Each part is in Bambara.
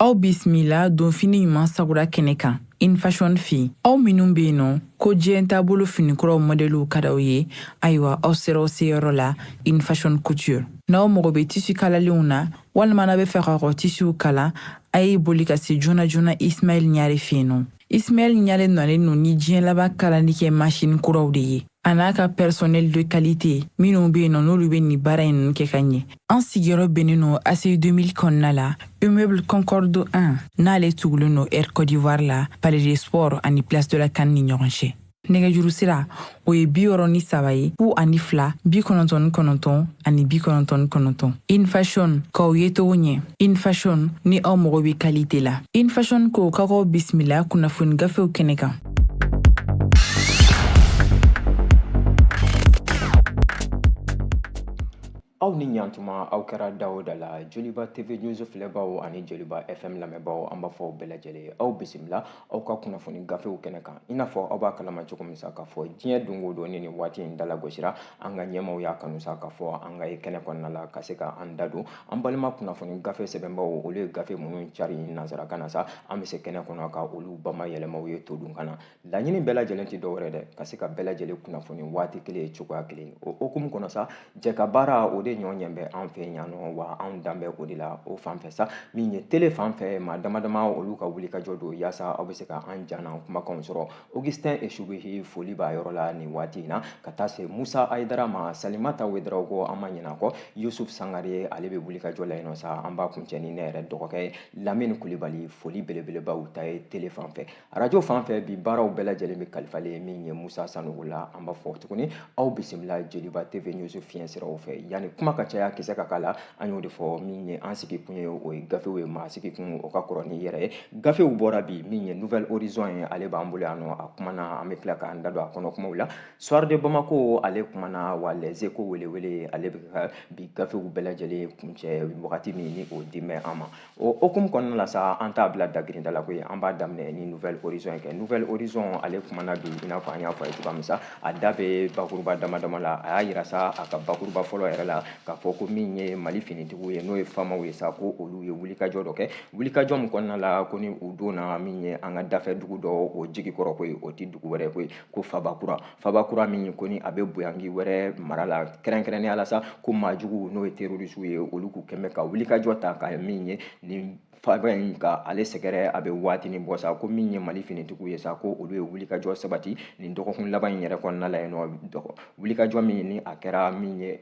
Aw bisimila donfini ɲuman sagura kɛnɛ kan In Fashion fɛ. Aw minnu bɛ yen nɔ ko diɲɛ taabolo finikuraw mɔdɛliw ka d'aw ye, ayiwa, aw sera aw seyɔrɔ la, In Fashion Couture. N'aw mago bɛ tissu kalalenw na, walima n'aw bɛ fɛ k'aw ka tissuw kala, a ye boli ka se joona joona Ismaël Ɲare fɛ yen nɔ. Ismaël Ɲare nalen don ni diɲɛ laban kalali kɛ machine kuraw de ye, a n'a ka personnel de qualité minnu bɛ yen nɔ, n'olu bɛ nin baara in ninnu kɛ ka ɲɛ. An sigiyɔrɔ bɛnnen don ACI 2000 kɔnɔna la, immeuble Concorde 1, n'ale tugulen don Air Côte d'Ivoire la, Palais des Sports ani Place de la CAN ni ɲɔgɔn cɛ. Nɛgɛjuru sira, o ye 63 ye, 02 99 ani 99. In Fashion, k'aw ye togo ɲɛ. In Fashion, ni aw mago bɛ qualité la. In Fashion ko k'aw bisimila kunnafoni gafew kɛnɛ kan. Aw ni ɲantuma, aw kɛra da o da la. Joliba TV News filɛbaw ani Joliba FM lamɛnbaw, an b'a fɔ aw bɛɛ lajɛlen, aw bisimila aw ka kunnafoni gafew kɛnɛ kan. I n'a fɔ aw b'a kalama cogo min sa k'a fɔ diɲɛ don o don ni nin waati in dalagosira, an ka ɲɛmaaw y'a kanu sa k'a fɔ an ka ye kɛnɛ kɔnɔna la ka se ka an da don an balima kunnafoni gafe sɛbɛnbaw, olu ye gafe minnu cari nansarakan na sa, an bɛ se kɛnɛ kɔnɔ ka olu bama yɛlɛmaw ye todunkan na. Laɲini bɛɛ lajɛlen tɛ dɔwɛrɛ dɛ, ka se ka bɛɛ lajɛlen kunnafoni waati kelen, cogoya kelen. O hukumu kɔnɔ sa, jɛ ka baara, o de ɲɔ ɲɛ bɛ an fɛ yan nɔ, wa anw dan bɛ o de la. O fan fɛ sa, min ye télé fan fɛ, maa dama dama olu ka wulikajɔ don yaasa aw bɛ se ka an jan n'an kumakanw sɔrɔ. Augustin Esubihi, foli b'a yɔrɔ la nin waati in na, ka taa se Musa Ayidara ma, Salimata Wedarawogo, an ma ɲinɛ a kɔ, Yusuf Sangare, ale bɛ wulikajɔ la yen nɔ sa. An b'a kuncɛ ni ne yɛrɛ dɔgɔkɛ ye, Lamini Kulibali. Foli belebelebaw ta ye télé fan fɛ. Arajo fan fɛ, bi baaraw bɛɛ lajɛlen bɛ kalifalen min ye Musa Sanogo la. An b'a fɔ tuguni, aw bisimila Joliba TV News fiɲɛ siraw fɛ. Yanni kuma ka caya, kisɛ ka k'a la, an y'o de fɔ, min ye an sigi kun ye, o ye gafew ye. Maa sigi kun, o ka kɔrɔ ni yɛrɛ ye. Gafew bɔra bi, min ye Nouvel Horizon ye, ale b'an bolo yan nɔ, a kumana, an bɛ tila k'an da don a kɔnɔ kumaw la. Soir de Bamako, ale kumana, wa Les Échos welewele, ale bɛ ka bi gafew bɛɛ lajɛlen kuncɛ wagati min ni o dimɛ an ma. O hukumu kɔnɔna la sa, an t'a bila dagirinda la koyi, an b'a daminɛ ni Nouvel Horizon kɛ. Nouvel Horizon, ale kumana bi, i n'a fɔ an y'a fɔ a ye cogoya min sa, a da bɛ bakuruba dama dama la. A y'a yira sa, a ka bakuruba fɔlɔ yɛrɛ la, k'a fɔ ko min ye Mali finitigiw ye, n'o ye FAMaw ye sa, ko olu ye wulikajɔ dɔ kɛ, wulikajɔ min kɔnɔna la ko ni u donna min ye an ka dafɛ dugu dɔ o jigi kɔrɔ koyi, o tɛ dugu wɛrɛ koyi, ko Fabakura. Fabakura min ko ni a bɛ Boyangi wɛrɛ mara la, kɛrɛnkɛrɛnnenya la sa, ko maajugu, n'o ye terrorisiw ye, olu k'u kɛmɛ ka wulikajɔ ta ka min ye nin faba in ka ale sɛgɛrɛ. A bɛ waatinin bɔ sa, ko min ye Mali finitigiw ye sa, ko olu ye wulikajɔ sabati nin dɔgɔkun laban in yɛrɛ kɔnɔna la yen nɔ. Wulikajɔ min ni a kɛra min ye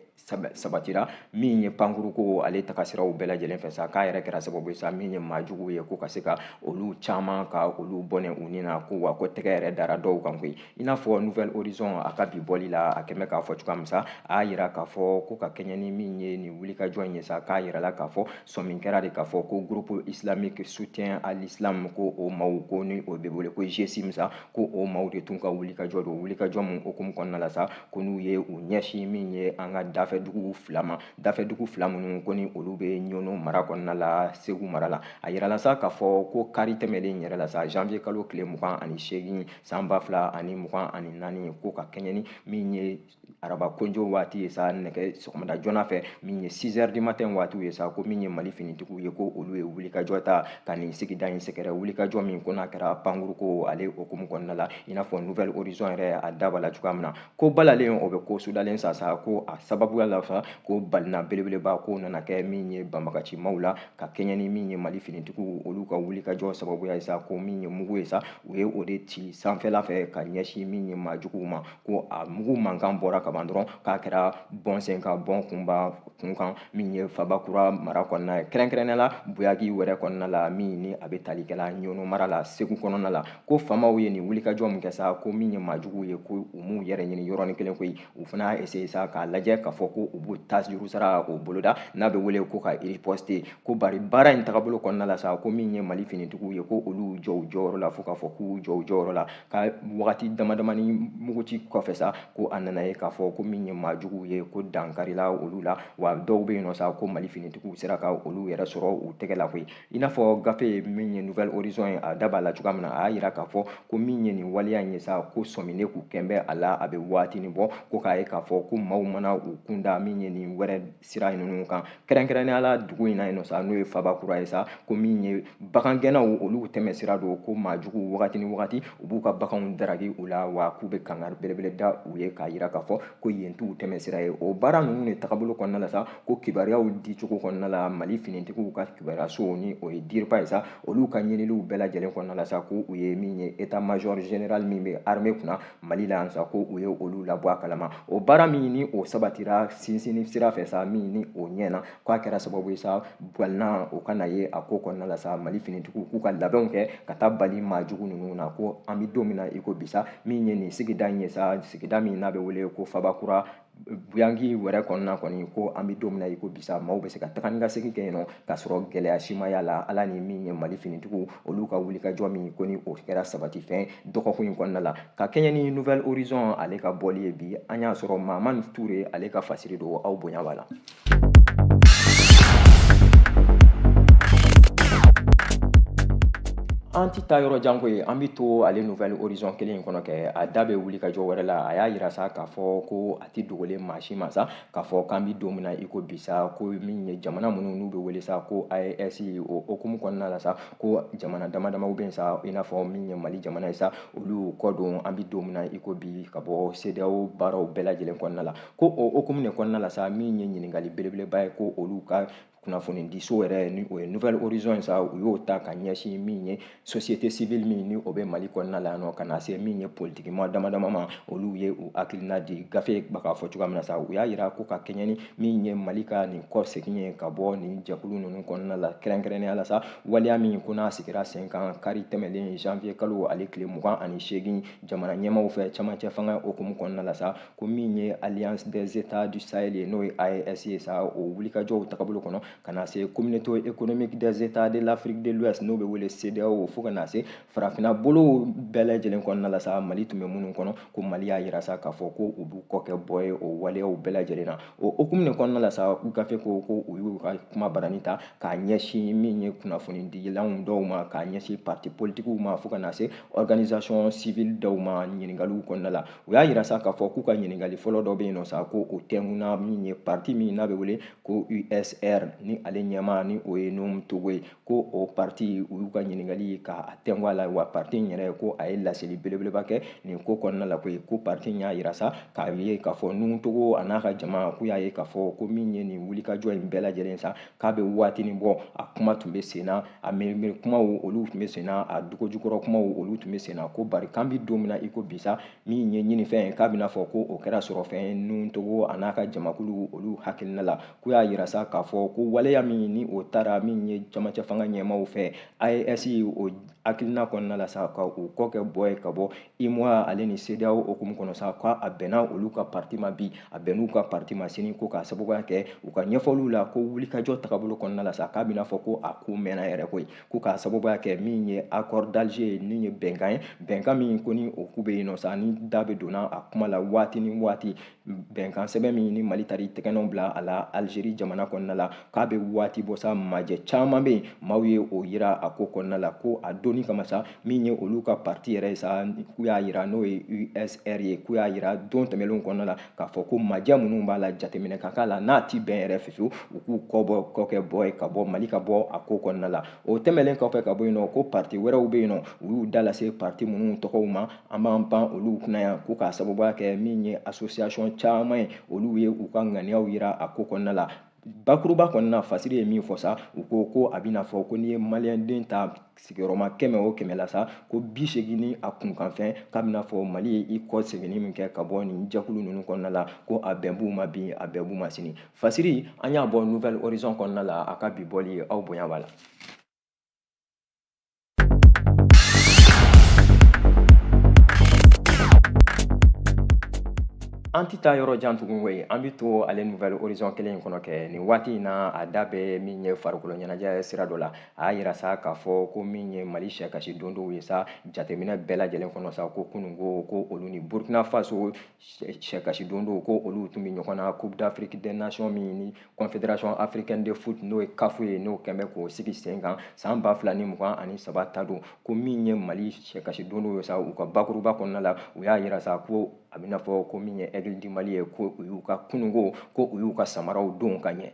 sabatira min ye pankuruko ale tagasiraw bɛɛ lajɛlen fɛ sa, k'a yɛrɛ kɛra sababu ye sa, min ye maajuguw ye, ko ka se ka olu caman ka olu bɔnɛ u ni na, ko wa ko tɛgɛ yɛrɛ dara dɔw kan koyi. I n'a fɔ Nouvel Horizon a ka bi bɔli la, a kɛmɛ k'a fɔ cogoya min sa, a y'a yira k'a fɔ ko ka kɛɲɛ ni min ye nin wulikajɔ in ye sa, k'a yirala k'a fɔ sɔmi kɛra de k'a fɔ ko groupe islamique soutien à l'islam, ko o maaw, ko ni o bɛ wele ko GSIM sa, ko o maaw de tun ka wulikajɔ don. Wulikajɔ min hukumu kɔnɔna la sa, ko n'u ye u ɲɛsin min ye an ka dafɛ dugu fila ma, dafɛ dugu fila minnu ko ni olu bɛ Ɲɔnɔ mara kɔnɔna la, Segu mara la. A yirala sa k'a fɔ ko kari tɛmɛlen yɛrɛ la sa, janvier kalo tile 28, san 2024, ko ka kɛɲɛ ni min ye araba konjo waati ye sa, nɛgɛ sɔgɔmada joona fɛ, min ye 6 heures du matin waatiw ye sa, ko min ye Mali finitigiw ye, ko olu ye wulikajɔ ta ka nin sigida in sɛgɛrɛ, wulikajɔ min ko n'a kɛra pankuruko ale hukumu kɔnɔna la. I n'a fɔ Nouvel Horizon yɛrɛ a da b'a la cogoya min na, ko balalen o bɛ ko sudalen sa sa, ko a sababuya la sa, ko balina belebeleba ko nana kɛ min ye banbagacimaw la, ka kɛɲɛ ni min ye Mali finitigiw olu ka wulikajɔ sababuya ye sa, ko min ye mugu ye sa, u ye o de ci sanfɛla fɛ ka ɲɛsin min ye maajuguw ma, ko a mugu mankan bɔra kaban dɔrɔn, k'a kɛra bɔn sen ka bɔn kunba kun kan min ye Fabakura mara kɔnɔna ye, kɛrɛnkɛrɛnnenya la Buyagi wɛrɛ kɔnɔna la, min ni a bɛ tali kɛla Ɲɔnɔ mara la, Segu kɔnɔna la. Ko faamaw ye nin wulikajɔ min kɛ sa, ko min ye maajuguw ye, ko u m'u yɛrɛ ɲini yɔrɔnin kelen koyi, u fana y'a essayer sa k'a lajɛ k'a fɔ ko u b'u ta juru sara o boloda n'a bɛ wele ko ka riposte. Ko bari baara in tagabolo kɔnɔna la sa, ko min ye Mali finitigiw ye, ko olu jɔ u jɔyɔrɔ la, fo k'a fɔ k'u jɔ u jɔyɔrɔ la, ka wagati dama damani muguci kɔfɛ sa, ko a nana ye k'a fɔ ko min ye maajuguw ye, ko dankarila olu la, wa dɔw bɛ yen nɔ sa, ko Mali finitigiw sera ka olu yɛrɛ sɔrɔ u tɛgɛ la koyi. I n'a fɔ gafe min ye Nouvel Horizon ye, a da b'a la cogoya min na, a y'a yira k'a fɔ ko min ye nin waleya in ye sa, ko sɔminen k'u kɛn bɛ a la, a bɛ waatinin bɔ, ko k'a ye k'a fɔ ko maaw mana u kunda min ye ye nin wɛrɛ sira ninnu kan, kɛrɛnkɛrɛnnenya la dugu in na yen nɔ sa, n'o ye Fabakura ye sa, ko min ye bagangɛnnaw olu tɛmɛ sira don, ko maajugu wagati ni wagati u b'u ka baganw daraki u la, wa k'u bɛ kangari belebele da u ye k'a yira k'a fɔ ko yen t'u tɛmɛ sira ye. O baara ninnu de tagabolo kɔnɔna la sa, ko kibaruyaw dicogo kɔnɔna la, Mali finitigiw ka kibaruyaso ni o ye DIRPA ye sa, olu ka ɲiniliw bɛɛ lajɛlen kɔnɔna la sa, ko u ye min ye état major général min bɛ armée kunna Mali la yan sa, ko u ye olu labɔ a kalama. O baara min ni o sabatira sinsinni sira fɛ sa, min ni o ɲɛna, k'a kɛra sababu ye sa balina o kana ye a ko kɔnɔna la sa, Mali finitigiw k'u ka labɛnw kɛ ka taa bali maajugu ninnu na, ko an bɛ don min na i ko bi sa, min ye nin sigida in ye sa, sigida min n'a bɛ wele ko Fabakura Buyangi wɛrɛ kɔnɔna kɔni, ko an bɛ don min na i ko bi sa, maaw bɛ se ka taga ni ka segin kɛ yen nɔ k'a sɔrɔ gɛlɛya si ma y'a la. Ala ni min ye Mali finitigiw olu ka wulikajɔ min ko ni o kɛra sabatifɛn dɔgɔkun in kɔnɔna la. Ka kɛɲɛ ni Nouvel Horizon ale ka bɔli ye bi, an y'a sɔrɔ Mamani Ture ale ka fasiri don, aw bonya b'a la. An ti taa yɔrɔ jan koyi, an bɛ to ale Nouvel Horizon kelen in kɔnɔ kɛ, a da bɛ wuli ka jɔ wɛrɛ la. A y'a yira sa k'a fɔ ko a ti dogolen maa si ma sa k'a fɔ k'an bɛ don min na i ko bi sa, ko min ye jamana minnu n'u bɛ wele sa ko AES, o hokumu kɔnɔna la sa, ko jamana dama damaw bɛ yen sa, i n'a fɔ min ye Mali jamana ye sa, olu kɔ don an bɛ don min na i ko bi ka bɔ CEDEAO baaraw bɛɛ lajɛlen kɔnɔna la. Ko o hokumu de kɔnɔna la sa, min ye ɲininkali belebeleba ye, ko olu ka kunnafoni diso yɛrɛ ni o ye Nouvel Horizon ye sa, u y'o ta ka ɲɛsin min ye société civile min ni o bɛ Mali kɔnɔna la yan nɔ, ka na se min ye politikima dama dama ma, olu ye u hakilina di gafe bɛ k'a fɔ cogoya min na sa. U y'a yira ko ka kɛɲɛ ni min ye Mali ka nin kɔ segin ye ka bɔ nin jɛkulu ninnu kɔnɔna la, kɛrɛnkɛrɛnnenya la sa, waleya min ko n'a sigira sen kan kari tɛmɛlen janvier kalo ale tile 28 jamana ɲɛmaaw fɛ camancɛ fanga hokumu kɔnɔna la sa, ko min ye Alliance des États du Sahel ye, n'o ye AES ye sa, o wulikajɔw tagabolo kɔnɔ ka na se Communauté économique des États de l'Afrique de l'Ouest n'o bɛ wele CEDEAO, fo ka na se farafinna bolow bɛɛ lajɛlen kɔnɔna la sa, Mali tun bɛ minnu kɔnɔ, ko Mali y'a yira sa k'a fɔ ko u b'u kɔ kɛ bɔ ye o waleyaw bɛɛ lajɛlen na. O hokumu de kɔnɔna la sa, gafe ko ko u y'u ka kuma barani ta k'a ɲɛsin min ye kunnafonidilanw dɔw ma, k'a ɲɛsin parti politikiw ma, fo ka na se organisation civile dɔw ma ɲininkaliw kɔnɔna la. U y'a yira sa k'a fɔ k'u ka ɲininkali fɔlɔ dɔ bɛ yen nɔ sa, ko o tɛnkunna min ye parti min n'a bɛ wele ko USR ni ale ɲɛmaa ni o ye Nouhoum Togo ye, ko o parti u y'u ka ɲininkali k'a tɛnku a la, wa parti in yɛrɛ ko a ye laseli belebeleba kɛ nin ko kɔnɔna la koyi. Ko parti in y'a yira sa k'a ye k'a fɔ Nouhoum Togo a n'a ka jama k'u y'a ye k'a fɔ ko min ye nin wulikajɔ in bɛɛ lajɛlen sa, k'a bɛ waatinin bɔ, a kuma tun bɛ sen na, a miiri kumaw olu tun bɛ sen na, a dugujukɔrɔ kumaw olu tun bɛ sen na, ko bari k'an bɛ don min na i ko bi sa, min ye ɲinifɛn ye k'a bɛna fɔ ko o kɛra sɔrɔfɛn ye Nouhoum Togo a n'a ka jamakulu olu hakilina la. K'u y'a yira sa k'a fɔ ko waleya min ni o taara min ye camancɛ fanga ɲɛmaaw fɛ AES o hakilina kɔnɔna la sa, ka u kɔ kɛ bɔ ye ka bɔ UEMOA ale ni CEDEAO hokumu kɔnɔ sa, k'a bɛnna olu ka parti ma bi, a bɛnn'u ka parti ma sini, ko k'a sababuya kɛ u ka ɲɛfɔliw la ko wulikajɔ tagabolo kɔnɔna la sa, k'a bɛna fɔ ko a ko mɛnna yɛrɛ koyi, ko k'a sababuya kɛ min ye accord d'Alger ni ye bɛnkan ye, bɛnkan min ko ni o ku bɛ yen nɔ sa, ni da bɛ donna a kuma la waati ni waati, bɛnkan sɛbɛn min ni Mali taara i tɛgɛnɔ bila a la Algérie jamana kɔnɔna la, k'a bɛ waati bɔ sa, majɛ caman bɛ yen maaw ye o yira a ko kɔnɔna la, ko a donni kama sa, min ye olu ka parti yɛrɛ ye sa, k'u y'a yira n'o ye USR ye, k'u y'a yira don tɛmɛnlenw kɔnɔna la k'a fɔ ko majɛ minnu b'a la jateminɛ ka k'a la n'a ti bɛn yɛrɛ fiyewu, u k'u kɔ kɛ bɔ ye ka bɔ Mali ka bɔ a ko kɔnɔna la. O tɛmɛnen kɔfɛ ka bɔ yen nɔ, ko parti wɛrɛw bɛ yen nɔ, u y'u da lase parti minnu tɔgɔw ma, an b'an pan olu kunna yan, ko k'a sababuya kɛ min ye association caman ye, olu ye u ka ŋaniyaw yira a ko kɔnɔna la. Bakuruba kɔnɔna fasiri ye min fɔ sa, u ko ko a bɛna fɔ ko n'i ye maliyɛnden ta sigiyɔrɔma 100 o 100 la sa, ko 80 ni a kunkanfɛn, k'a bɛna fɔ Mali ye i kɔ seginni min kɛ ka bɔ nin jɛkulu ninnu kɔnɔna la, ko a bɛn b'u ma bi, a bɛn b'u ma sini. Fasiri an y'a bɔ Nouvel Horizon kɔnɔna la, a ka bi bɔli aw bonya b'a la. An tɛ taa yɔrɔ jan tugun koyi, an bɛ to ale Nouvel Horizon kelen in kɔnɔ kɛ nin waati in na, a da bɛ min ye farikolo ɲɛnajɛ sira dɔ la. A y'a yira sa k'a fɔ ko min ye Mali sɛkasi dondow ye sa, jateminɛ bɛɛ lajɛlen kɔnɔ sa, ko kununko ko olu ni Burkina Faso sɛkasi dondow ko olu tun bɛ ɲɔgɔn na Coupe d'Afrique des Nations min ni Confédération africaine de foot n'o ye CAF ye, n'o kɛn bɛ k'o sigi sen kan san 2023 ta don, ko min ye Mali sɛkasi dondow ye sa, u ka bakuruba kɔnɔna la, u y'a yira sa ko A bɛna fɔ ko min ye Aigle du Mali ye, ko u y'u ka kununko, ko u y'u ka samaraw don ka ɲɛ.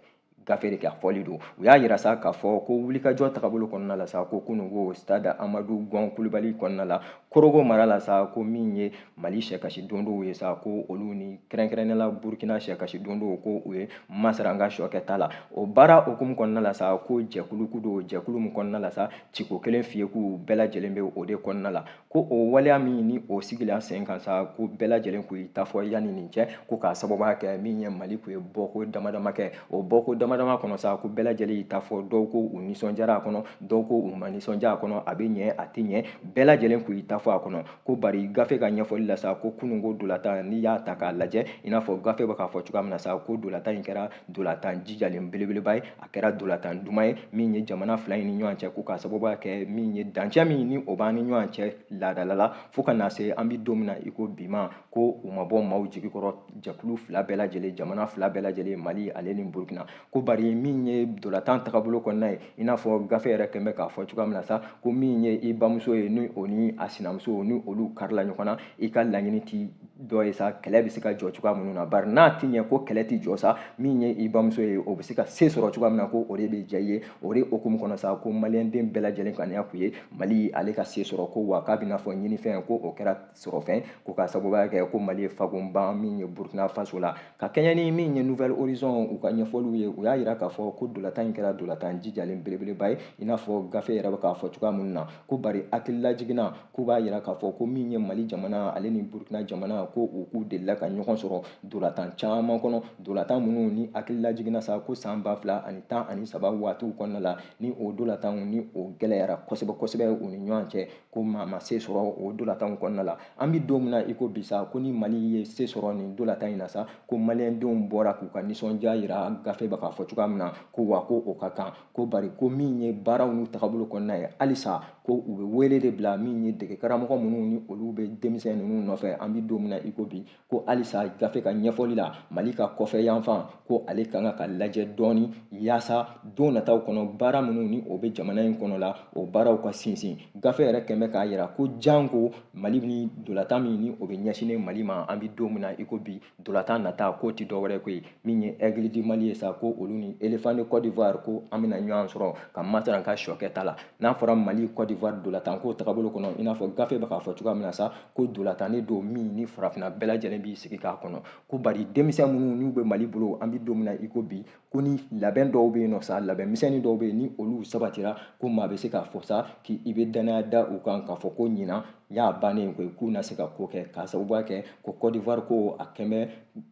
Gafe de ka fɔli don. U y'a yira sa k'a fɔ ko wulikajɔ tagabolo kɔnɔna la sa, ko kununko stade Amadu Gɔn Kulubali kɔnɔna la, Korogo mara la sa, ko min ye Mali sɛkasi dondow ye sa, ko olu ni kɛrɛnkɛrɛnnenya la Burkina sɛkasi dondow, ko u ye masara sɔ kɛ la. O baara hukumu kɔnɔna la sa, ko jɛkulu ku don, jɛkulu min kɔnɔna la sa, ciko kelen fiyeku bɛɛ lajɛlen bɛ o de kɔnɔna la. Ko o waleya min ni o sigila sen kan sa, ko bɛɛ lajɛlen k'u ta fɔ yanni nin cɛ, ko k'a sababuya kɛ min ye Mali kun ye bɔko dama dama kɛ. O bɔko dama dama kɔnɔ sa, ko bɛɛ lajɛlen y'i ta fɔ. Dɔw ko u nisɔndiyara a kɔnɔ, dɔw ko u ma nisɔndiya a kɔnɔ, a bɛ ɲɛ, a tɛ ɲɛ, bɛɛ lajɛlen k'u ta fɔ a kɔnɔ. Ko bari gafe ka ɲɛfɔli la sa, ko kununko dolatan, n'i y'a ta k'a lajɛ, i n'a fɔ gafe bɛ k'a fɔ cogoya min na sa, ko dolatan in kɛra dolatan jijalen belebeleba ye, a kɛra dolatan duman ye min ye jamana fila in ni ɲɔgɔn cɛ, ko k'a sababuya kɛ min ye dancɛ min ni o b'an ni ɲɔgɔn cɛ laadala la, fo ka na se an bɛ don min na i ko bi ma, ko u ma bɔ maaw jigi kɔrɔ, jɛkulu fila bɛɛ lajɛlen, jamana fila bɛɛ lajɛlen, Mali ale ni Burkina. Ko bari min ye dolatan tagabolo kɔnɔna ye, i n'a fɔ gafe yɛrɛ kɛn bɛ k'a fɔ cogoya min na sa, ko min ye i bamuso ye ni o ni a sinamuso ni olu karila ɲɔgɔn na, i ka laɲini ti dɔ ye sa, kɛlɛ bɛ se ka jɔ cogoya minnu na. Bari n'a ti ɲɛ ko kɛlɛ ti jɔ sa, min ye i bamuso ye, o bɛ se ka se sɔrɔ cogoya min na, ko o de bɛ diya i ye. O de hukumu kɔnɔ sa, ko maliyɛnden bɛɛ lajɛlen kaniya k'u ye Mali ale ka se sɔrɔ, ko wa k'a bɛna fɔ ɲinifɛn, ko o kɛra sɔrɔfɛn, ko k'a sababuya kɛ ko Mali ye fagonban min ye Burkina Faso la. Ka kɛɲɛ ni min ye Nouvel Horizon u ka ɲɛfɔliw ye, u y'a yira k'a fɔ ko dolatan in kɛra dolatan jijalen belebeleba ye, i n'a fɔ gafe yɛrɛ bɛ k'a fɔ cogoya minnu na. Ko bari hakililajiginna k'u b'a yira k'a fɔ ko min ye Mali jamana ale ni Burkina jamana, ko u k'u delila ka ɲɔgɔn sɔrɔ dolatan caman kɔnɔ, dolatan minnu ni hakililajiginna sa, ko san 2013 waatiw kɔnɔna la, ni o dolatanw ni o gɛlɛyara kosɛbɛ kosɛbɛ u ni ɲɔgɔn cɛ, ko maa ma se sɔrɔ o dolatanw kɔnɔna la. An bɛ don min na i ko bi sa, ko ni Mali ye se sɔrɔ nin dolatan in na sa, ko maliyɛndenw bɔra k'u ka nisɔndiya yira gafe bɛ k'a fɔ cogoya min na, ko wa ko o ka kan. Ko bari ko min ye baaraw n'u tagabolo kɔnɔna ye, halisa ko u bɛ wele de bila min ye dege karamɔgɔ minnu ni olu bɛ denmisɛn ninnu nɔfɛ, an bɛ don min na i ko bi, ko halisa gafe ka ɲɛfɔli la, Mali ka kɔfɛ yanfan, ko ale ka kan ka lajɛ dɔɔni, yaasa don nataw kɔnɔ baara minnu ni o bɛ jamana in kɔnɔ la, o baaraw ka sinsin. Gafe yɛrɛ kɛn bɛ k'a yira ko janko Mali ni dolatan min ni o bɛ ɲɛsinnen Mali ma, an bɛ don min na i ko bi, dolatan nata k'o ti dɔwɛrɛ ko ye min ye Aigle du Mali ye sa, ko olu ni Éléphant de Côte d'Ivoire, ko an bɛna ɲɔgɔn sɔrɔ ka masara ka sɔ kɛta la. N'a fɔra Mali Côte d'Ivoire dolatan ko tagabolo kɔnɔ, i n'a fɔ gafe bɛ k'a fɔ cogoya min na sa, ko dolatan ne don min ni farafinna bɛɛ lajɛlen b'i sigi k'a kɔnɔ. Ko bari denmisɛn minnu n'u bɛ Mali bolo, an bɛ don min na i ko bi, ko ni labɛn dɔw bɛ yen nɔ sa, labɛn misɛnnin dɔw bɛ yen ni olu sabatira, ko maa bɛ se k'a fɔ sa k'i bɛ danaya da u kan k'a fɔ ko ɲinan y'a bannen koyi, k'u na se ka ko kɛ, k'a sababuya kɛ ko Côte d'Ivoire ko a kɛn bɛ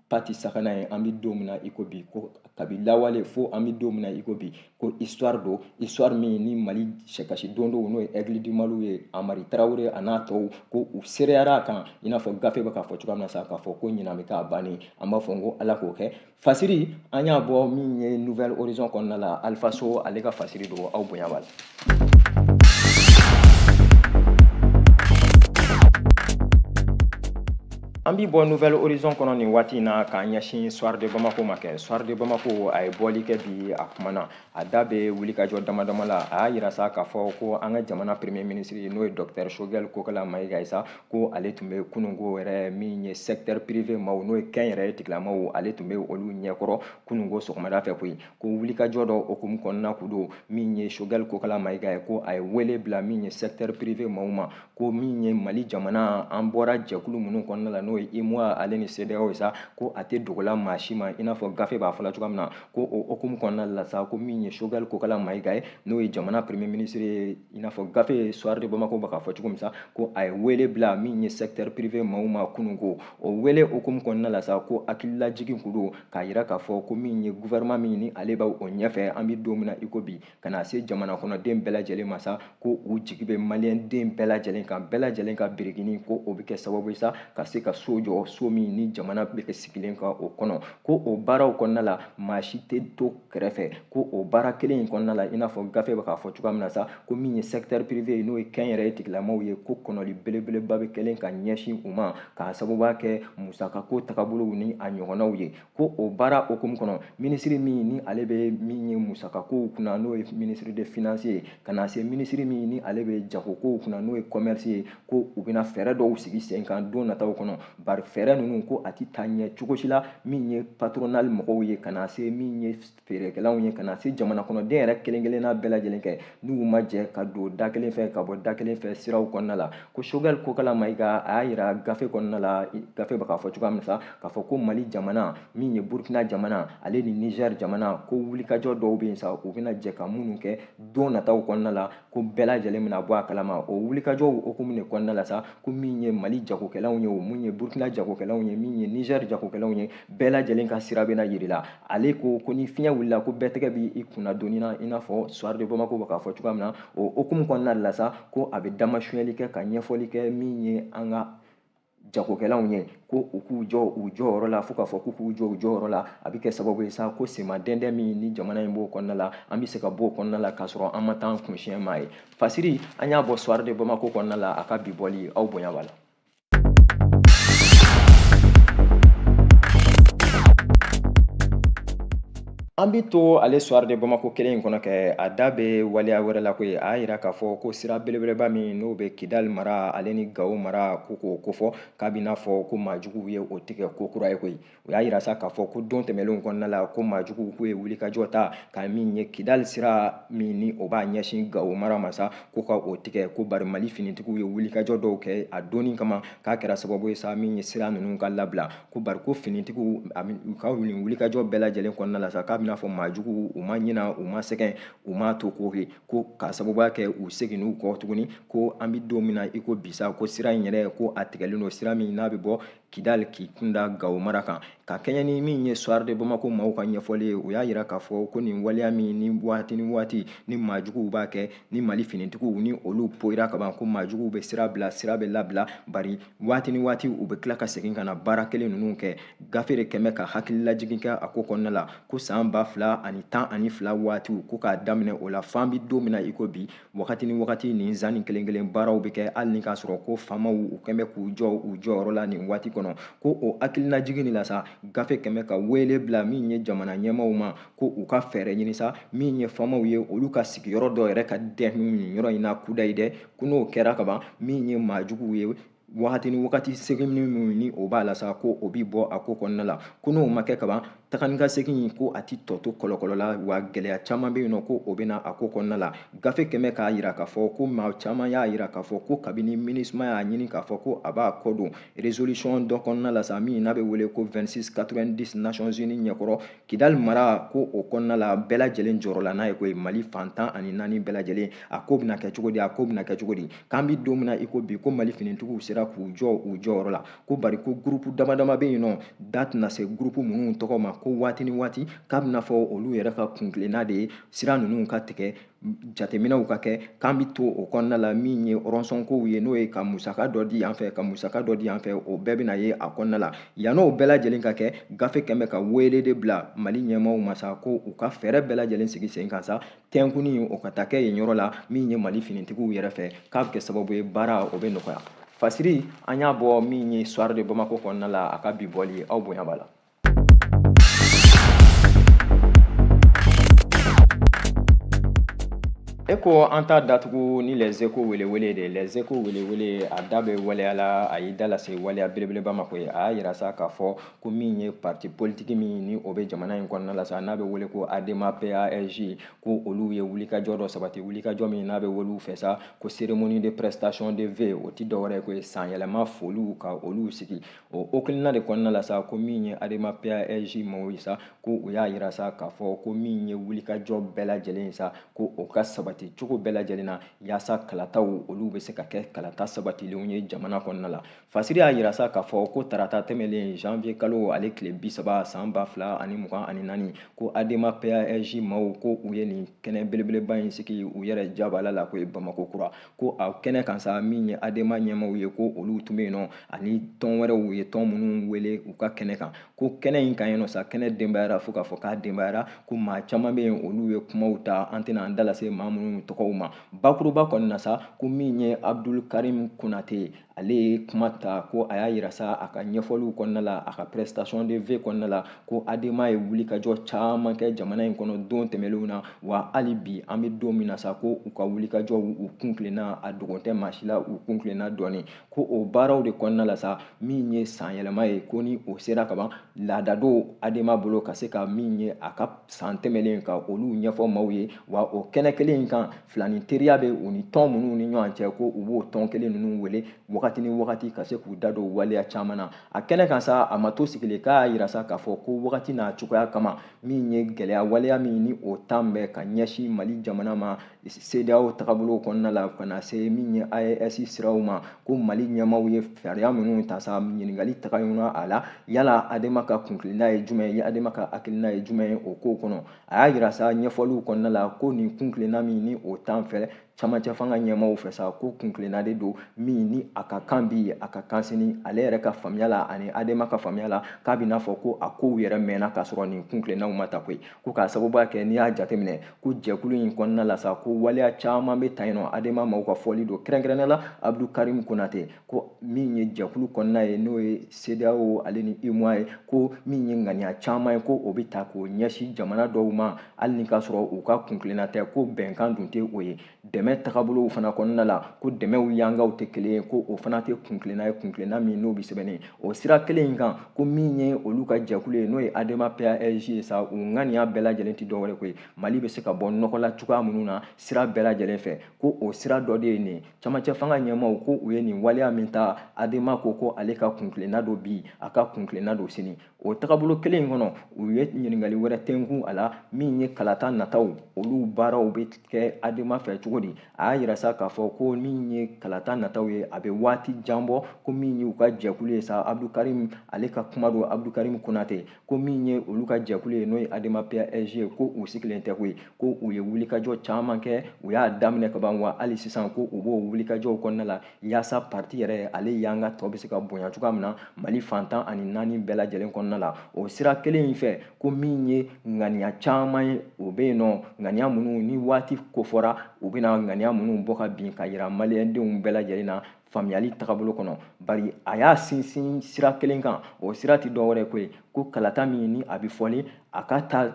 pati sakana ye, an bɛ don min na i ko bi, ko kabi lawale fo an bɛ don min na i ko bi, ko histoire don, histoire min ni Mali sɛkasi dondow n'o ye Aigle du Mali ye, Amari Tarawele a n'a tɔw, ko u seereyara a kan, i n'a fɔ gafe bɛ k'a fɔ cogoya min na sa, k'a fɔ ko ɲinan bɛ k'a bannen. An b'a fɔ ko Ala k'o kɛ. Fasiri an y'a bɔ min ye Nouvel Horizon kɔnɔna la, Alpha So ale ka fasiri don, aw bonya b'a la. An bi bɔ Nouvel Horizon kɔnɔ nin waati in na k'an ɲɛsin Soir de Bamako ma kɛ. Soir de Bamako a ye bɔli kɛ bi, a kumana, a da bɛ wulikajɔ dama dama la. A y'a yira sa k'a fɔ ko an ka jamana premier ministre n'o ye docteur Choguel Kokalla Maïga ye sa, ko ale tun bɛ kununko yɛrɛ min ye secteur privé maaw n'o ye kɛnyɛrɛye tigilamaaw, ale tun bɛ olu ɲɛkɔrɔ kununko sɔgɔmada fɛ koyi. Ko wulikajɔ dɔ hukumu kɔnɔna kun don min ye Choguel Kokalla Maïga ye, ko a ye wele bila min ye secteur privé maaw ma, ko min ye Mali jamana an bɔra jɛkulu minnu kɔnɔna la n'o ye UEMOA ale ni CEDEAO ye sa, ko a tɛ dogola maa si ma, i n'a fɔ gafe b'a fɔla cogoya min na, ko o hukumu kɔnɔna la sa, ko min ye Choguel Kokalla Maïga ye n'o ye jamana premier ministre ye, i n'a fɔ gafe Soir de Bamako bɛ k'a fɔ cogo min sa, ko a ye wele bila min ye secteur privé maaw ma kununko. O wele hukumu kɔnɔna la sa, ko hakililajigin kun don k'a yira k'a fɔ ko min ye gouvernement min ni ale b'o ɲɛfɛ, an bɛ don min na i ko bi, ka na se jamana kɔnɔden bɛɛ lajɛlen ma sa, ko u jigi bɛ maliyɛnden bɛɛ lajɛlen kan, bɛɛ lajɛlen ka birikini, ko o bɛ kɛ sababu ye sa ka se ka so jɔ, so min ni jamana bɛ kɛ sigilen kan o kɔnɔ. Ko o baaraw kɔnɔna la maa si tɛ to kɛrɛfɛ. Ko o baara kelen in kɔnɔna la, i n'a fɔ gafe bɛ k'a fɔ cogoya min na sa, ko min ye secteur privé ye n'o ye kɛnyɛrɛye tigilamaaw ye, ko kɔnɔli belebeleba bɛ kɛlen ka ɲɛsin u ma k'a sababuya kɛ musakako tagabolow ni a ɲɔgɔnnaw ye. Ko o baara hukumu kɔnɔ, minisiri min ni ale bɛ min ye musakakow kunna n'o ye ministre de finance ye, ka na se minisiri min ni ale bɛ jagokow kunna n'o ye commerce ye, ko u bɛna fɛɛrɛ dɔw sigi sen kan don nataw kɔnɔ. Bari fɛɛrɛ ninnu ko a ti taa ɲɛ cogo si la, min ye patronal mɔgɔw ye ka na se min ye feerekɛlaw ye ka na se jamana kɔnɔden yɛrɛ kelen kelenna bɛɛ lajɛlen kɛ, n'u ma jɛ ka don da kelen fɛ ka bɔ da kelen fɛ siraw kɔnɔna la. Ko Choguel Kokalla Maïga a y'a yira gafe kɔnɔna la, gafe bɛ k'a fɔ cogoya min sa, k'a fɔ ko Mali jamana min ye Burkina jamana ale ni Niger jamana, ko wulikajɔ dɔw bɛ yen sa, u bɛna jɛ ka minnu kɛ don nataw kɔnɔna la, ko bɛɛ lajɛlen bɛna bɔ a kalama. O wulikajɔw hukumu de kɔnɔna la sa, ko min ye Mali jagokɛlaw ye o, mun ye Burkina jagokɛlaw ye, min ye Niger jagokɛlaw ye, bɛɛ lajɛlen ka sira bɛna yir'i la. Ale ko ko ni fiɲɛ wulila ko bɛɛ tɛgɛ b'i kunna doni na, i n'a fɔ Soir de Bamako bɛ k'a fɔ cogoya min na. O hukumu kɔnɔna de la sa, ko a bɛ damasuyɛli kɛ ka ɲɛfɔli kɛ min ye an ka jagokɛlaw ye, ko u k'u jɔ u jɔyɔrɔ la, fo k'a fɔ k'u k'u jɔ u jɔyɔrɔ la. A bɛ kɛ sababu ye sa, ko sema dɛndɛn min ni jamana in b'o kɔnɔna la, an bɛ se ka bɔ o kɔnɔna la k'a sɔrɔ an ma taa an kunsiɲɛ maa ye. Fasiri an y'a bɔ Soir de Bamako kɔnɔna la, a ka bi bɔli aw bonya b'a la. An bɛ to ale Soir de Bamako kelen in kɔnɔ kɛ, a da bɛ waleya wɛrɛ la koyi. A y'a yira k'a fɔ ko sira belebeleba min n'o bɛ Kidali mara ale ni Gawo mara, ko k'o kofɔ k'a bɛ n'a fɔ ko maajuguw ye o tigɛ ko kura ye koyi. U y'a yira sa k'a fɔ ko don tɛmɛnlenw kɔnɔna la, ko maajuguw k'u ye wulikajɔ ta ka min ye Kidali sira min ni o b'a ɲɛsin Gawo mara ma sa, ko ka o tigɛ, ko bari Mali finitigiw ye wulikajɔ dɔw kɛ a donni kama, k'a kɛra sababu ye sa min ye sira ninnu ka labila, ko bari ko finitigiw u ka nin wulikajɔ bɛɛ lajɛlen kɔnɔna la sa, k'a bɛna fɔ maajuguw u ma ɲina, u ma sɛgɛn, u ma to ko ye, ko k'a sababuya kɛ u seginn'u kɔ tuguni, ko an bɛ don min na i ko bi sa, ko sira in yɛrɛ ko a tigɛlen don, sira min n'a bɛ bɔ Kidali k'i kunda Gawo mara kan. Ka kɛɲɛ ni min ye Soir de Bamako maaw ka ɲɛfɔli ye, u y'a yira k'a fɔ ko nin waleya min ni waati ni waati ni maajuguw b'a kɛ, ni Mali finitigiw ni olu poyira ka ban, ko maajuguw bɛ sira bila, sira bɛ labila, bari waati ni waati u bɛ tila ka segin ka na baara kelen ninnu kɛ. Gafe de kɛmɛ ka hakililajigin kɛ a ko kɔnɔna la, ko san 2012 waatiw, ko k'a daminɛ o la f'an bɛ don min na i ko bi, wagati ni wagati nin zan ni kelen kelen baaraw bɛ kɛ, hali ni k'a sɔrɔ ko faamaw u kɛn bɛ k'u jɔ u jɔyɔrɔ la nin waati kɔnɔ. Ko o hakilinajigin de la sa, gafe kɛmɛ ka wele bila min ye jamana ɲɛmaaw ma, ko u ka fɛɛrɛ ɲini sa, min ye faamaw ye olu ka sigiyɔrɔ dɔ yɛrɛ ka dɛn nin yɔrɔ in na kudayi dɛ, ko n'o kɛra kaban, min ye maajuguw ye wagati ni wagati segin min ni o b'a la sa, ko o bi bɔ a ko kɔnɔna la, ko n'o ma kɛ kaban, taga ni ka segin ko a ti tɔ to kɔlɔkɔlɔ la, wa gɛlɛya caman bɛ yen nɔ ko o bɛ na a ko kɔnɔna la. Gafe kɛmɛ k'a yira k'a fɔ ko maa caman y'a yira k'a fɔ ko kabini MINUSMA y'a ɲini k'a fɔ ko a b'a kɔ don résolution dɔ kɔnɔna la sa, min n'a bɛ wele ko 2690 Nations Unies ɲɛkɔrɔ Kidali mara, ko o kɔnɔna la bɛɛ lajɛlen jɔrɔla n'a ye koyi, Mali fan 14 bɛɛ lajɛlen, a ko bɛna kɛ cogo di, a ko bɛna kɛ cogo di, k'an bɛ don min na i ko bi, ko Mali finitigiw sera k'u jɔ u jɔyɔrɔ la, ko bari ko gurupu dama dama bɛ yen nɔ, da tɛna se gurupu minnu tɔgɔ ma, ko waati ni waati k'a bɛna fɔ olu yɛrɛ ka kuntilenna de ye sira ninnu ka tigɛ, jateminɛw ka kɛ, k'an bɛ to o kɔnɔna la. Min ye rɔnsɔnkow ye, n'o ye ka musaka dɔ di yan fɛ, ka musaka dɔ di yan fɛ, o bɛɛ bɛna ye a kɔnɔna la. Yann'o bɛɛ lajɛlen ka kɛ, gafe kɛmɛ ka wele de bila Mali ɲɛmaaw ma sa, ko u ka fɛɛrɛ bɛɛ lajɛlen sigi sen kan sa, tɛnkunni o ka taa kɛ yen yɔrɔ la, min ye Mali finitigiw yɛrɛ fɛ, k'a bɛ kɛ sababu ye baara o bɛ nɔgɔya. Fasiri an y'a bɔ min ye Soir de Bamako kɔnɔna la, a ka bi bɔli aw bonya b'a la. E ko an t'a datugu ni Les Échos welewele de. Les Échos welewele a da bɛ waleya la, a y'i da lase waleya belebeleba ma koyi. A y'a yira sa k'a fɔ ko min ye parti politique min ni o bɛ jamana in kɔnɔna la sa, n'a bɛ wele ko ADEMA PASJ, ko olu ye wulikajɔ dɔ sabati, wulikajɔ min n'a bɛ wele u fɛ sa ko cérémonie de prestation de vœux, o ti dɔwɛrɛ ye koyi, sanyɛlɛma foliw ka olu sigi. O hakilina de kɔnɔna la sa, ko min ye ADEMA PASJ maaw ye sa, ko u y'a yira sa k'a fɔ ko min ye wulikajɔ bɛɛ lajɛlen ye sa, ko o ka sabati cogo bɛɛ lajɛlen na, yaasa kalataw olu bɛ se ka kɛ kalata sabatilenw ye jamana kɔnɔna la. Fasiri y'a yira sa k'a fɔ ko tarata tɛmɛlen janvier kalo ale tile 30 san 2024, ko ADEMA PASJ maaw ko u ye nin kɛnɛ belebeleba in sigi u yɛrɛ jabala la ko ye Bamako kura, ko a kɛnɛ kan sa, min ye ADEMA ɲɛmaaw ye, ko olu tun bɛ yen nɔ, ani tɔn wɛrɛw ye tɔn minnu wele u ka kɛnɛ kan, ko kɛnɛ in kan yen nɔ sa, kɛnɛ denbayara fo k'a fɔ k'a denbayara, ko maa caman bɛ yen olu ye kumaw ta, an tɛna an da lase maa minnu ninnu tɔgɔw ma. Bakuruba kɔni na sa, ko min ye Abdul Karim Konate, ale ye kuma ta, ko a y'a yira sa a ka ɲɛfɔliw kɔnɔna la, a ka prestation de vœux kɔnɔna la, ko ADEMA ye wulikajɔ caman kɛ jamana in kɔnɔ don tɛmɛnlenw na, wa hali bi an bɛ don min na sa, ko u ka wulikajɔw u kun tilenna, a dogon tɛ maa si la, u kun tilenna dɔɔni. Ko o baaraw de kɔnɔna la sa, min ye sanyɛlɛma ye, ko ni o sera ka ban, laada don ADEMA bolo ka se ka min ye a ka san tɛmɛlen ka olu ɲɛfɔ maaw ye. Wa o kɛnɛ kelen in kan, filani teriya bɛ u ni tɔn minnu ni ɲɔgɔn cɛ, ko u b'o tɔn kelen ninnu wele wagati ni wagati ka se k'u da don waleya caman na. A kɛnɛ kan sa, a ma to sigilen, k'a yira sa k'a fɔ ko wagati n'a cogoya kama, min ye gɛlɛya waleya min ni o tan bɛ ka ɲɛsin Mali jamana ma CEDEAO tagabolo kɔnɔna la, ka na se min ye AES siraw ma, ko Mali ɲɛmaaw ye fɛɛrɛ minnu ta sa, ɲininkali tagayɔnna a la, yala ADEMA ka kuntilenna ye jumɛn ye, ADEMA ka hakilina ye jumɛn ye o kow kɔnɔ. A y'a yira sa ɲɛfɔliw kɔnɔna la ko nin kuntilenna min ni o tan fɛ camancɛ fanga ɲɛmaaw fɛ sa, ko kuntilenna de don min ni a ka kan bi, a ka kan sini. Ale yɛrɛ ka faamuya la ani ADEMA ka faamuya la, k'a bɛ n'a fɔ ko a kow yɛrɛ mɛnna k'a sɔrɔ nin kuntilennaw ma ta koyi. Ko k'a sababuya kɛ, n'i y'a jateminɛ ko jɛkulu in kɔnɔna la sa, ko waleya caman bɛ ta yen nɔ. ADEMA maaw ka fɔli don, kɛrɛnkɛrɛnnenya la Abdou Karim Konate, ko min ye jɛkulu kɔnɔna ye, n'o ye CEDEAO ale ni UEMOA ye, ko min ye ŋaniya caman ye, ko o bɛ ta k'o ɲɛsin jamana dɔw ma, hali ni k'a sɔrɔ u ka kuntilenna tɛ, ko bɛnkan dun tɛ o ye. Dɛmɛ tagabolow fana kɔnɔna la, ko dɛmɛw yangaw tɛ kelen ye, ko o fana tɛ kuntilenna ye, kuntilenna min n'o bɛ sɛbɛnni o sira kelen in kan. Ko min ye olu ka jɛkulu ye, n'o ye ADEMA PASJ ye sa, u ŋaniya bɛɛ lajɛlen tɛ dɔwɛrɛ koyi, Mali bɛ se ka bɔ nɔgɔ la cogoya minnu na sira bɛɛ lajɛlen fɛ, ko o sira dɔ de ye nin. Camancɛ fanga ɲɛmaaw ko u ye nin waleya min ta, ADEMA ko ale ka kuntilenna don bi, a ka kuntilenna don sini. O tagabolo kelen in kɔnɔ, u ye ɲininkali wɛrɛ tɛnkun a la, min ye kalata nataw, olu baaraw bɛ kɛ ADEMA fɛ cogo di. A y'a yira sa k'a fɔ ko min ye kalata nataw ye, a bɛ waati jan bɔ, ko min ye u ka jɛkulu ye sa, Abdou Karim ale ka kuma don, Abdou Karim Konate, ko min ye olu ka jɛkulu ye, n'o ye ADEMA PASJ ye, ko u sigilen tɛ koyi, ko u ye wulikajɔ caman kɛ, u y'a daminɛ ka ban, wa hali sisan ko u b'o wulikajɔw kɔnɔna la yaasa parti yɛrɛ ale yanga tɔ bɛ se ka bonya cogoya min na Mali fan 14 bɛɛ lajɛlen kɔnɔna la. O sira kelen in fɛ, ko min ye ŋaniya caman ye, o bɛ yen nɔ, ŋaniya minnu ni waati kofɔra, u bɛna ŋaniya minnu bɔ ka bin ka yira maliyɛndenw bɛɛ lajɛlen na faamuyali tagabolo kɔnɔ. Bari a y'a sinsin sira kelen kan, o sira tɛ dɔwɛrɛ koyi, ko kalata min ni a bɛ fɔli, a ka ta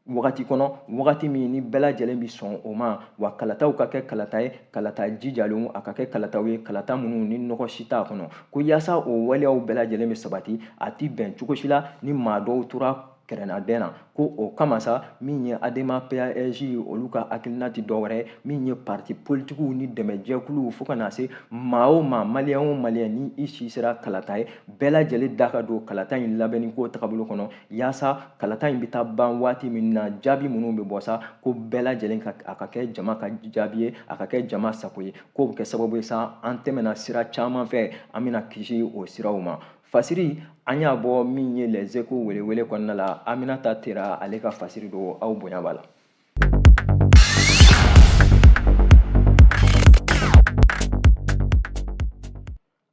wagati kɔnɔ, wagati min ni bɛɛ lajɛlen bɛ sɔn o ma, wa kalataw ka kɛ kalata ye, kalata jijalenw, a ka kɛ kalataw ye, kalata minnu ni nɔgɔ si t'a kɔnɔ. Ko yaasa o waleyaw bɛɛ lajɛlen bɛ sabati, a ti bɛn cogo si la ni maa dɔw tora kɛrɛnadɛn na. Ko o kama sa, min ye ADEMA PASJ olu ka hakilina tɛ dɔwɛrɛ, min ye parti politikiw ni dɛmɛjɛkuluw, fo ka na se maa o maa, maliyɛn o maliyɛn ni i si sera kalata ye, bɛɛ lajɛlen da ka don kalata in labɛnni ko tagabolo kɔnɔ, yaasa kalata in bɛ taa ban waati min na, jaabi minnu bɛ bɔ sa, ko bɛɛ lajɛlen ka a ka kɛ jama ka jaabi ye, a ka kɛ jama sago ye, k'o bɛ kɛ sababu ye sa, an tɛmɛna sira caman fɛ, an bɛna kisi o siraw ma. Fasiri an y'a bɔ min ye Les Échos welewele kɔnɔna la, Aminata Tera ale ka fasiri don, aw bonya b'a la.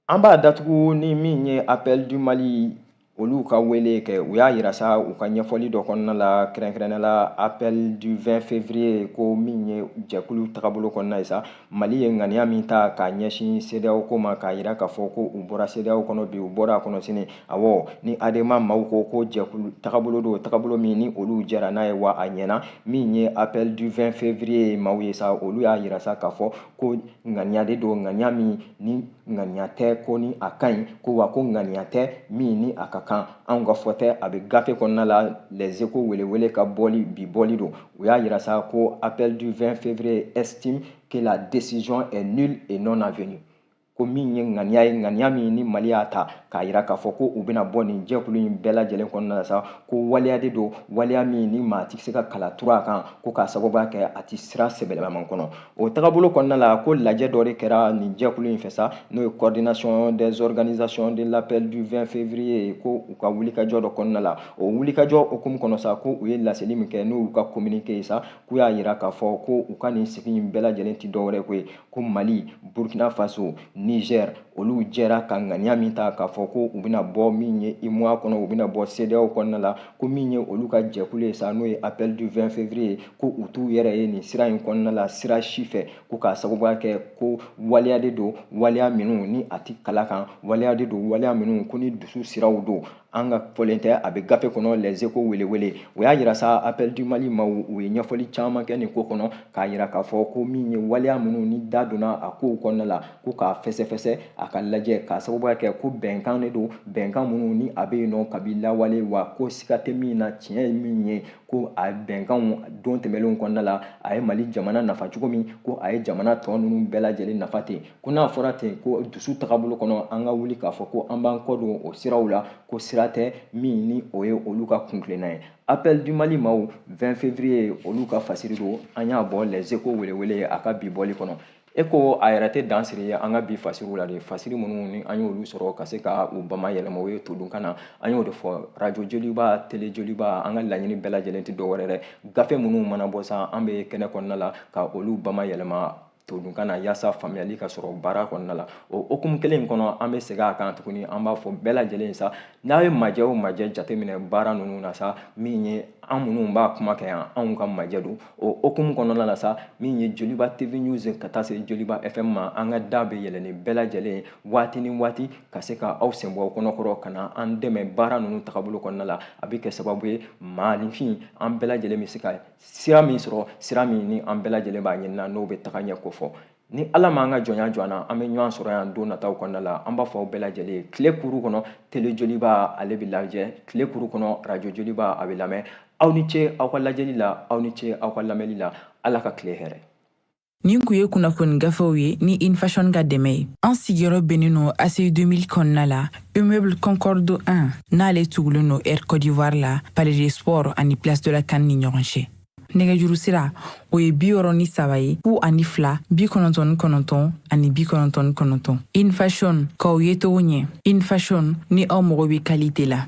An b'a datugu ni min ye Appel du Mali olu ka wele kɛ. U y'a yira sa u ka ɲɛfɔli dɔ kɔnɔna la, kɛrɛnkɛrɛnnenya la appel du 20 février, ko min ye jɛkulu tagabolo kɔnɔna ye sa, Mali ye ŋaniya min ta k'a ɲɛsin CEDEAO ko ma, k'a yira k'a fɔ ko u bɔra CEDEAO kɔnɔ bi, u bɔra a kɔnɔ sini. Awɔ, ni ADEMA maaw ko jɛkulu tagabolo don, tagabolo min ni olu jɛra n'a ye, wa a ɲɛna. Min ye appel du 20 février maaw ye sa, olu y'a yira sa k'a fɔ ko ŋaniya de don, ŋaniya min ni ŋaniya tɛ ko ni a ka ɲi, ko wa ko ŋaniya tɛ min ni a ka kan. Anw ka fɔ tɛ, a bɛ gafe kɔnɔna la, Les Échos welewele ka bɔli bi bɔli don. U y'a yira sa ko appel du 20 février estime que la décision est nulle et non avenue, ko min ye ŋaniya ye, ŋaniya min ni Mali y'a ta k'a yira k'a fɔ ko u bɛna bɔ nin jɛkulu in bɛɛ lajɛlen kɔnɔna la sa, ko waleya de don, waleya min ni maa tɛ se ka kala turu a kan, ko k'a sababuya kɛ a ti sira sɛbɛlɛman kɔnɔ. O tagabolo kɔnɔna la, ko lajɛ dɔ de kɛra nin jɛkulu in fɛ sa, n'o ye coordination des organisations de l'appel du 20 février, ko u ka wulikajɔ dɔ kɔnɔna la. O wulikajɔ hukumu kɔnɔ sa, ko u ye laseli min kɛ, n'o y'u ka communiqué ye sa, k'u y'a yira k'a fɔ ko u ka nin sigi in bɛɛ lajɛlen ti dɔwɛrɛ ko ye, ko Mali, Burkina Faso, Niger, Olu jɛra ka ŋaniya min ta k'a fɔ ko u bɛna bɔ min ye UEMOA kɔnɔ, u bɛna bɔ CEDEAO kɔnɔna la, ko min ye olu ka jɛkulu ye sa, n'o ye Appel du 20 février, ko u t'u yɛrɛ ye nin sira in kɔnɔna la sira si fɛ, ko k'a sababuya kɛ ko waleya de don, waleya minnu ni a ti kala kan, waleya de don, waleya minnu ko ni dusu siraw don. An ka fɔlen tɛ, a bɛ gafe kɔnɔ Les Échos welewele. O y'a yira sa, Appel du Mali maaw, u ye ɲɛfɔli caman kɛ nin ko kɔnɔ, k'a yira k'a fɔ ko min ye waleya minnu ni da donna a kow kɔnɔna la, ko k'a fɛsɛfɛsɛ, a ka lajɛ, k'a sababuya kɛ ko bɛnkan de don, bɛnkan minnu ni a bɛ yen nɔ kabi lawale, wa ko siga tɛ min na, tiɲɛ ye min ye ko a bɛnkanw don tɛmɛnlenw kɔnɔna la, a ye Mali jamana nafa cogo min, ko a ye jamana tɔ ninnu bɛɛ lajɛlen nafa ten. Ko n'a fɔra ten ko dusu tagabolo kɔnɔ, an ka wuli k'a fɔ ko an b'an kɔ don o siraw la, ko sira tɛ min ni o ye olu ka kuntilenna ye. Appel du Mali maaw, 20 février, olu ka fasiri don. An y'a bɔ Les Échos welewele a ka bi bɔli kɔnɔ. E ko a yɛrɛ tɛ dan siri an ka bi fasiriw la de. Fasiri minnu ni an y'olu sɔrɔ ka se ka u bama yɛlɛma o ye todunkan na, an y'o de fɔ. Radio Joliba, télé Joliba, an ka laɲini bɛɛ lajɛlen tɛ dɔwɛrɛ dɛ, gafe minnu mana bɔ sa, an bɛ kɛnɛ kɔnɔna la ka olu bama yɛlɛma todunkan na yaasa faamuyali ka sɔrɔ baara kɔnɔna la. O hukumu kelen in kɔnɔ, an bɛ segin a kan tuguni, an b'a fɔ bɛɛ lajɛlen sa, n'a ye majɛ o majɛ jateminɛ baara ninnu na sa, min ye an minnu b'a kuma kɛ yan, anw ka majɛ don. O hukumu kɔnɔna la sa, min ye Joliba TV News ka taa se Joliba FM ma, an ka da bɛ yɛlɛ ni bɛɛ lajɛlen waati ni waati ka se ka aw sen bɔ aw kɔnɔkɔrɔ ka na an dɛmɛ baara ninnu tagabolo kɔnɔna la. A bɛ kɛ sababu ye maaninfin an bɛɛ lajɛlen bɛ se ka sira min sɔrɔ, sira min ni an bɛɛ lajɛlen b'a ɲini na, n'o bɛ taga ɲɛ ko fɔ. Ni Ala m'an ka jɔnya jɔ an na, an bɛ ɲɔgɔn sɔrɔ yan don nataw kɔnɔna la. An b'a fɔ aw bɛɛ lajɛlen ye, tile kuru kɔnɔ, télé Joliba ale bɛ lajɛ, tile kuru kɔnɔ, radio Joliba a bɛ lamɛn. Aw ni ce aw ka lajɛli la, aw ni ce aw ka lamɛnli la. Ala ka tile hɛrɛ. Nin kun ye kunnafoni gafew ye ni Infashion ka dɛmɛ ye. An sigiyɔrɔ bɛnnen no ACI 2000 kɔnɔna la, immeuble Concorde 1, n'ale tugulen no Air Côte d'Ivoire la, Palais des Sports ani Place de la CAN ni ɲɔgɔn cɛ. Nɛgɛjuru sira, o ye 63 ye, 02 99 ani 99. Infashion, k'aw ye cogo ɲɛ. Infashion, ni aw mago bɛ qualité la.